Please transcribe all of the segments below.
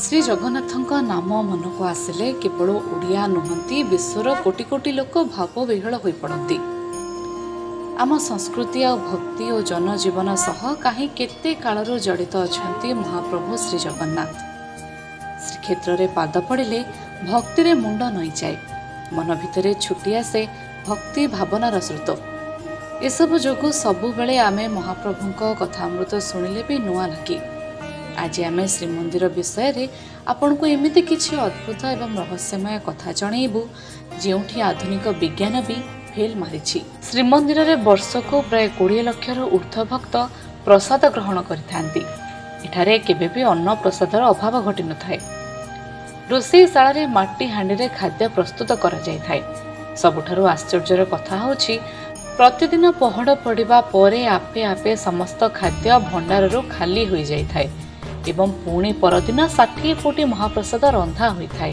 ଶ୍ରୀ ଜଗନ୍ନାଥଙ୍କ ନାମ ମନକୁ ଆସିଲେ କେବଳ ଓଡ଼ିଆ ନୁହନ୍ତି, ବିଶ୍ୱର କୋଟି କୋଟି ଲୋକ ଭାବବିହ୍ୱଳ ହୋଇପଡ଼ନ୍ତି। ଆମ ସଂସ୍କୃତି ଆଉ ଭକ୍ତି ଓ ଜନଜୀବନ ସହ କାହିଁ କେତେ କାଳରୁ ଜଡ଼ିତ ଅଛନ୍ତି ମହାପ୍ରଭୁ ଶ୍ରୀ ଜଗନ୍ନାଥ। ଶ୍ରୀକ୍ଷେତ୍ରରେ ପାଦ ପଡ଼ିଲେ ଭକ୍ତିରେ ମୁଣ୍ଡ ନଇଁଯାଏ, ମନ ଭିତରେ ଛୁଟି ଆସେ ଭକ୍ତି ଭାବନାର ସ୍ରୋତ। ଏସବୁ ଯୋଗୁଁ ସବୁବେଳେ ଆମେ ମହାପ୍ରଭୁଙ୍କ କଥାମୃତ ଶୁଣିଲେ ବି ନୂଆ ଲାଗେ। ଆଜି ଆମେ ଶ୍ରୀମନ୍ଦିର ବିଷୟରେ ଆପଣଙ୍କୁ ଏମିତି କିଛି ଅଦ୍ଭୁତ ଏବଂ ରହସ୍ୟମୟ କଥା ଜଣେଇବୁ, ଯେଉଁଠି ଆଧୁନିକ ବିଜ୍ଞାନ ବି ଫେଲ୍ ମାରିଛି। ଶ୍ରୀମନ୍ଦିରରେ ବର୍ଷକୁ ପ୍ରାୟ 20 ଲକ୍ଷରୁ ଉର୍ଦ୍ଧ୍ୱ ଭକ୍ତ ପ୍ରସାଦ ଗ୍ରହଣ କରିଥାନ୍ତି। ଏଠାରେ କେବେ ବି ଅନ୍ନ ପ୍ରସାଦର ଅଭାବ ଘଟିନଥାଏ। ରୋଷେଇଶାଳାରେ ମାଟି ହାଣ୍ଡିରେ ଖାଦ୍ୟ ପ୍ରସ୍ତୁତ କରାଯାଇଥାଏ। ସବୁଠାରୁ ଆଶ୍ଚର୍ଯ୍ୟର କଥା ହେଉଛି, ପ୍ରତିଦିନ ପହଡ଼ ପଡ଼ିବା ପରେ ଆପେ ଆପେ ସମସ୍ତ ଖାଦ୍ୟ ଭଣ୍ଡାରରୁ ଖାଲି ହୋଇଯାଇଥାଏ ଏବଂ ପୁଣି ପରଦିନ 60 ପଉଟି ମହାପ୍ରସାଦ ରନ୍ଧା ହୋଇଥାଏ।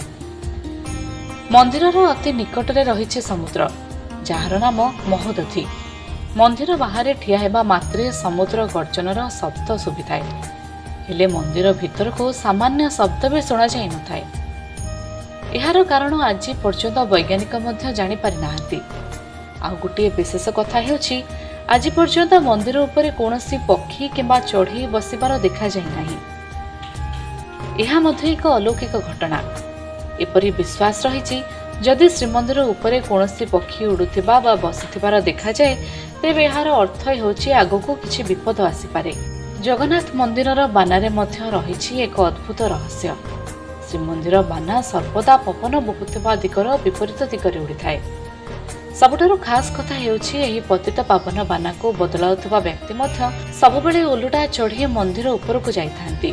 ମନ୍ଦିରର ଅତି ନିକଟରେ ରହିଛି ସମୁଦ୍ର, ଯାହାର ନାମ ମହୋଦଧି। ମନ୍ଦିର ବାହାରେ ଠିଆ ହେବା ମାତ୍ରେ ସମୁଦ୍ର ଗର୍ଜନର ଶବ୍ଦ ଶୁଭିଥାଏ, ହେଲେ ମନ୍ଦିର ଭିତରକୁ ସାମାନ୍ୟ ଶବ୍ଦ ବି ଶୁଣାଯାଇ ନଥାଏ। ଏହାର କାରଣ ଆଜି ପର୍ଯ୍ୟନ୍ତ ବୈଜ୍ଞାନିକ ମଧ୍ୟ ଜାଣିପାରି ନାହାନ୍ତି। ଆଉ ଗୋଟିଏ ବିଶେଷ କଥା ହେଉଛି, ଆଜି ପର୍ଯ୍ୟନ୍ତ ମନ୍ଦିର ଉପରେ କୌଣସି ପକ୍ଷୀ କିମ୍ବା ଚଢ଼େଇ ବସିବାର ଦେଖାଯାଇ ନାହିଁ। ଏହା ମଧ୍ୟ ଏକ ଅଲୌକିକ ଘଟଣା। ଏପରି ବିଶ୍ୱାସ ରହିଛି, ଯଦି ଶ୍ରୀମନ୍ଦିର ଉପରେ କୌଣସି ପକ୍ଷୀ ଉଡ଼ୁଥିବା ବା ବସିଥିବାର ଦେଖାଯାଏ, ତେବେ ଏହାର ଅର୍ଥ ହେଉଛି ଆଗକୁ କିଛି ବିପଦ ଆସିପାରେ। ଜଗନ୍ନାଥ ମନ୍ଦିରର ବାନାରେ ମଧ୍ୟ ରହିଛି ଏକ ଅଦ୍ଭୁତ ରହସ୍ୟ। ଶ୍ରୀମନ୍ଦିର ବାନା ସର୍ବଦା ପବନ ବହୁଥିବା ଦିଗର ବିପରୀତ ଦିଗରେ ଉଡ଼ିଥାଏ। ସବୁଠାରୁ ଖାସ୍ କଥା ହେଉଛି, ଏହି ପତିତ ପାବନ ବାନାକୁ ବଦଳାଉଥିବା ବ୍ୟକ୍ତି ମଧ୍ୟ ସବୁବେଳେ ଓଲଟା ଚଢ଼ି ମନ୍ଦିର ଉପରକୁ ଯାଇଥାନ୍ତି।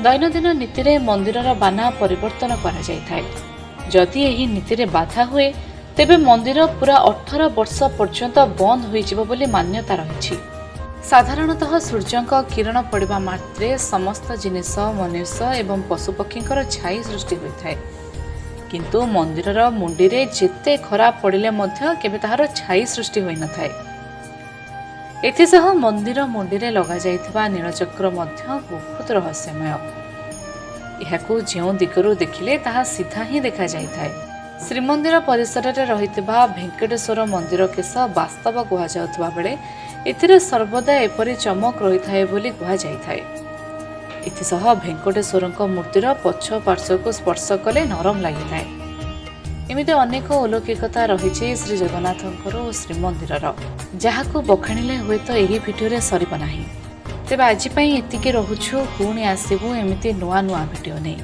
ଦୈନନ୍ଦିନ ନୀତିରେ ମନ୍ଦିରର ବାନା ପରିବର୍ତ୍ତନ କରାଯାଇଥାଏ। ଯଦି ଏହି ନୀତିରେ ବାଧା ହୁଏ, ତେବେ ମନ୍ଦିର ପୁରା 18 ବର୍ଷ ପର୍ଯ୍ୟନ୍ତ ବନ୍ଦ ହୋଇଯିବ ବୋଲି ମାନ୍ୟତା ରହିଛି। ସାଧାରଣତଃ ସୂର୍ଯ୍ୟଙ୍କ କିରଣ ପଡ଼ିବା ମାତ୍ରେ ସମସ୍ତ ଜିନିଷ, ମନୁଷ୍ୟ ଏବଂ ପଶୁପକ୍ଷୀଙ୍କର ଛାଇ ସୃଷ୍ଟି ହୋଇଥାଏ। କିନ୍ତୁ ମନ୍ଦିରର ମୁଣ୍ଡିରେ ଯେତେ ଖରା ପଡ଼ିଲେ ମଧ୍ୟ କେବେ ତାହାର ଛାଇ ସୃଷ୍ଟି ହୋଇନଥାଏ। ଏଥିସହ ମନ୍ଦିର ମୁଣ୍ଡିରେ ଲଗାଯାଇଥିବା ନୀଳଚକ୍ର ମଧ୍ୟ ବହୁତ ରହସ୍ୟମୟ। ଏହାକୁ ଯେଉଁ ଦିଗରୁ ଦେଖିଲେ ତାହା ସିଧା ହିଁ ଦେଖାଯାଇଥାଏ। ଶ୍ରୀମନ୍ଦିର ପରିସରରେ ରହିଥିବା ଭେଙ୍କଟେଶ୍ୱର ମନ୍ଦିର କେଶ ବାସ୍ତବ କୁହାଯାଉଥିବା ବେଳେ ଏଥିରେ ସର୍ବଦା ଏପରି ଚମକ ରହିଥାଏ ବୋଲି କୁହାଯାଇଥାଏ। ଏଥିସହ ଭେଙ୍କଟେଶ୍ୱରଙ୍କ ମୂର୍ତ୍ତିର ପଛ ପାର୍ଶ୍ୱକୁ ସ୍ପର୍ଶ କଲେ ନରମ ଲାଗିଥାଏ। ଏମିତି ଅନେକ ଅଲୌକିକତା ରହିଛି ଶ୍ରୀ ଜଗନ୍ନାଥଙ୍କର ଓ ଶ୍ରୀମନ୍ଦିରର, ଯାହାକୁ ବଖାଣିଲେ ହୁଏତ ଏହି ଭିଡ଼ିଓରେ ସରିବ ନାହିଁ। ତେବେ ଆଜି ପାଇଁ ଏତିକି ରହୁଛୁ। ପୁଣି ଆସିବୁ ଏମିତି ନୂଆ ନୂଆ ଭିଡ଼ିଓ ନେଇ।